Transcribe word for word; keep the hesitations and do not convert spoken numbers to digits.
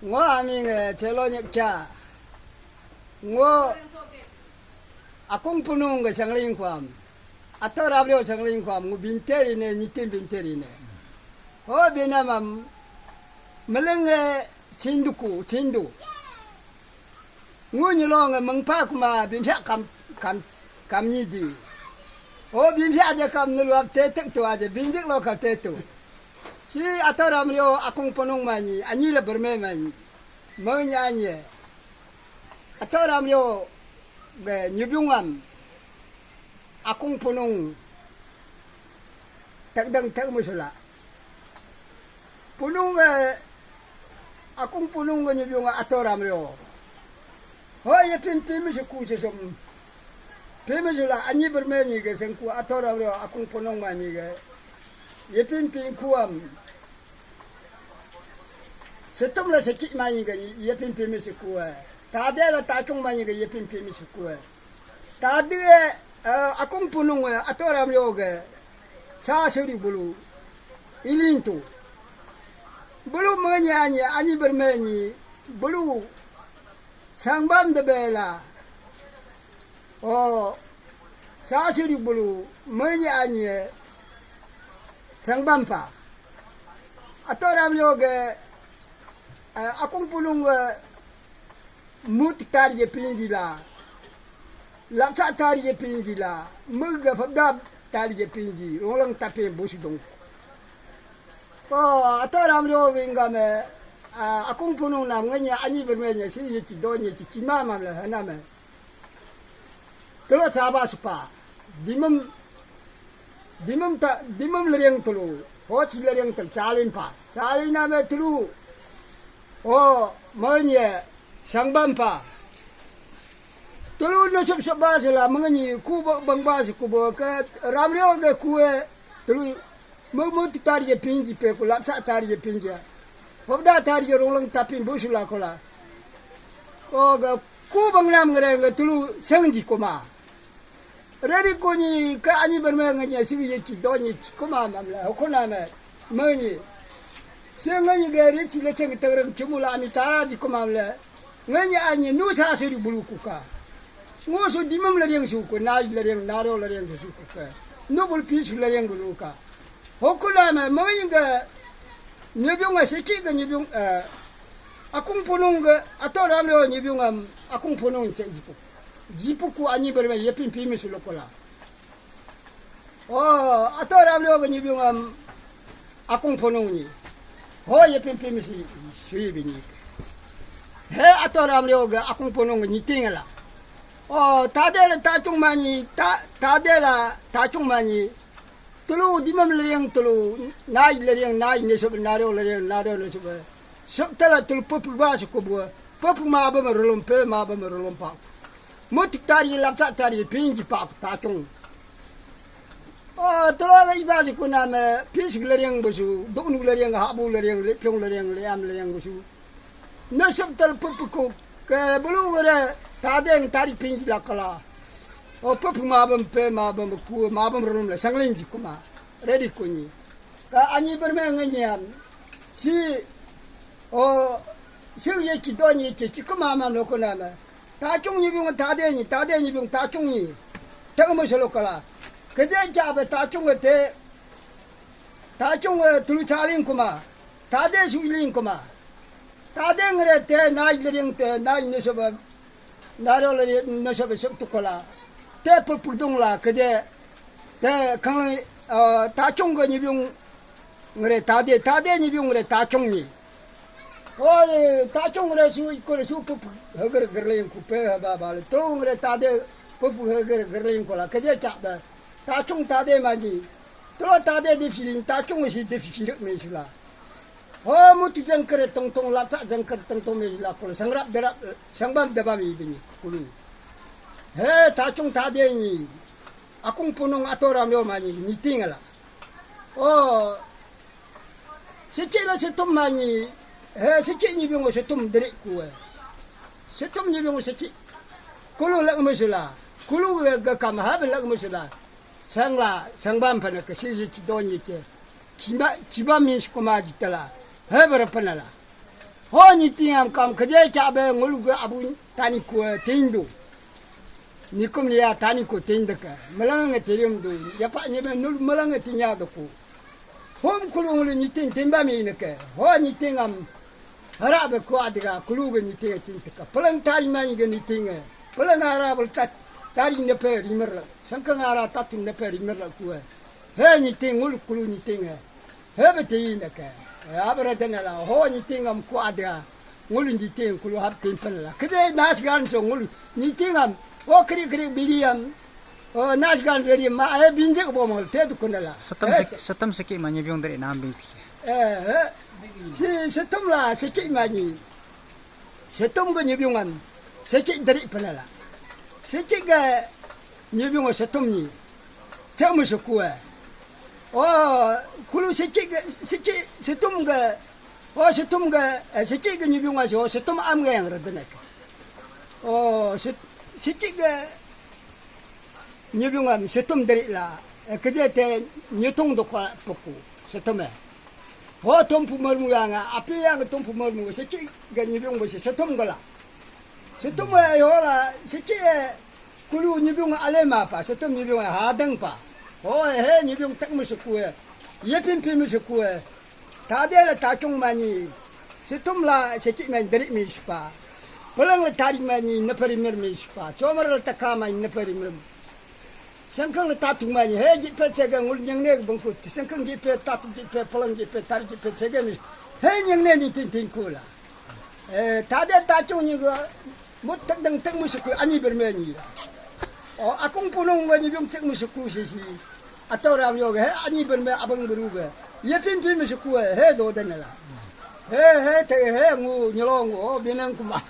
Ngo aming eh, Chelo Nyekcha. Ngo Akung Punung ke sangling kuam. Ato Ramrio sangling kuam. Ngo binteri ne, nyitim binteri ne. Ho binamam melenge chinduku, chindu. Ngu nyelong mengpa kuma bimsyak kam kam kam nyi di. Oh bimsyak aja kam nuluap tetek tu aja binjik lo ka tetu. Si Ato Ramrio Akung Punung manyi, anyi le berme manyi. Menyi anyi. Ato Ramrio ge nyubungam Akung Punung tekdang tek musula. Punung eh, Akung Punung eh, nyubiung eh, Ato Ramrio. Ho ye pin pin mi suku sesum. Pin mi sula anyi berme nyi ke sengku Ato Ramrio Akung Punung ma nyi ke. Ye pin pin kuam. Setum la seki ma nyi ke ye pin pin mi suku eh. Tade la takung ma nyi ke ye pin pin mi suku eh. Tadi eh, Akung Punung eh, Ato Ramrio ke sa suri bulu ilintu. Bulu menyi anyi, anyi bermenyi, bulu sangbam de bela. Oh, sa suri bulu menyi anyi eh, sangbam pa. Ato Ramrio ke eh, Akung Punung eh, Mut tari je pinji la. Lapsa tari je pinji la. Mega fabda tari je pinji. Rolang tapin busu dong. Oh, Ato Ramrio wingga me. Ah, Akung Punung nam ngenya anyi bermenya si yiti donye ti cima mam la hana me. Telo chaba supa. Dimum Dimum ta, dimum leriang telu. Ho chi leriang telu, chalin pa. Chalin na me telu. Ho, menye, sangbam pa. Telu no sep sep ba sela, mengenyi, ku ba, bang ba se ku ba, ke Ramrio ke kue, telu, mu, mu tu tari je pinji pe ku, lapsa tari je pinji. Fabda tari je ronglang tapin bu sula kola. O, ke ku bang nam ngere, ke telu, sengji koma. Reri konyi ka anyi berme nganya sigi ye ki donyi ki kuma mamla hokona me menyi. Se ngani ge ri chi le cheng tereng chumula mi tara ji kuma le. Ngani anyi nu sa suri bulu kuka. Ngo su dimam le riang su ku, nai le riang, naro le riang su kuka. Nu bul pi su le riang bulu ka. Hokuna me menyi ge nyebyung a seki ge nyebyung eh Akung Punung ge Ato Ramrio nyebyung am Akung Punung che jipu. Jipu ku anyi berme yepin pimi sulokola. Oh, Ato Ramrio ge nyibyung am Akung Punung nyi. Ho yepin pimi si sui binyi. He Ato Ramrio ge Akung Punung nyi tingala. Oh, tade la tachung manyi, ta, tade la tachung manyi. Tulu dimam leriang tulu, nai leriang nai nesob nario leriang nario nesob. Sub tala tulu pupu ba se kubu. Pupu ma ba ma rulum pe ma ba ma rulum pa. Mutik tari lapsa tari pinji pa tachung. Oh, tulu ga iba se kuna me pisik leriang busu, duknuk leriang, habu leriang, lepiong leriang, leam leriang busu. Nasab tal pupuku ke bulu wara tadeng tari pinji lakala. O pupu mabam pe mabam ku mabam rum la sangling ji kuma. Ready kunyi. Ka anyi berme nganyian. Si o si ye ki donyi ki ki kuma ma no kuna ma. Tachung nyi bung tade nyi tade nyi bung tachung nyi. Tengmu solo kala. Keje ja be tachung te Tachung eh, tulu chaling kuma. Tade su iling kuma. Tade ngre te nai lering te nai nesoba. Naro lering nesoba suk tukola. Te pupudung la keje. Te kang eh, tachung ge nyibyung ngre tade tade nyibyung ngre tachung ni. Oh, tachung re su ikore su pup hagar garleng ku pe haba bale. Tulu ngre tade pup hagar garleng kola keje chak ba. Tachung tade maji. Tulu tade de feeling tachung si de feeling me sula. Oh, mutu jangkar tong tong lapsa jangkar tong tong me sula kola sangrap derap sangbam debam ibini kulu. He tachung tade ni. Akung Punung Ato Ramrio maji meeting la. Oh, Siki la situm mani, eh, siki nyibyung situm diri ku, eh. Situm nyibyung siki. Kulu lak musula. Kulu ga, ga kam hab lak musula. Sangla, sangbam pana ke si yiki don yiki. Kiba, kiba mis kuma jitala. Hab rapanala. Ho nyiting am kam keje cha be ngulu ge abu tani ku tindu. Nikum lia tani ku tindeke. Melenge tirium du. Yapa nyebe nul melenge tinya doku. Hom kulu ngulu nyiting timba mi neke. Ho nyiting am hara be ku adiga kulu ge nyiting tinteka. Peleng tari mani ge nyiting e. Peleng ara bel tat tari nepe rimer la. Sengkeng ara tatu nepe rimer la tu e. He nyiting ngulu kulu nyiting e. Hebe te ina ke. Abra dana la ho nyiting am ku ada. Ngulu nyiting kulu hap timpel la. Kede nas gan so ngulu nyiting am. O kri kri biri am. O nas gan reri ma e binjek bo mal te du kunala. Satam sek satam seki ma nyibyung dari nam binti. Eh, eh. Si satam la seki ma nyi. Satam go nyibyung am. Seki dari penala. Seki ga nyibyung satam nyi. Chamu sukua. O kulu seki ga seki satam ga. O satam ga seki ga nyibyung aso satam am ga yang radanak. O seki ga nyibyung am satam dari la. Keje te nyitung do kwa poku satam e. Ho tompu marmu yang api yang tompu marmu seki ga nyibyung bo satam gala. Satam e ho la seki e. Kulu nyibyung alema pa, satam nyibyung hadang pa. Ho he nyibyung tak musuku e. Yepin pin musuku e. Tade la tachung mani. Satam la seki man dari mi spa. Pelang la tari mani napari mir mi spa. Chomar la taka mani napari mir. Sengkang la tatu mani. He jipe chega ngul nyangne bangku. Sengkang jipe tatu jipe pelang jipe tari jipe chega mi. He nyangne ni tin tin kula. Eh, tade tachung ni go. Mut tak dang tak musuku ani berme ni. O akung punung go nyibyung tak musuku sisi. Atau ram yo he ani berme abang beru be. Yepin pin musuku he do dan la. He he te he ngu nyelong o binang kuma.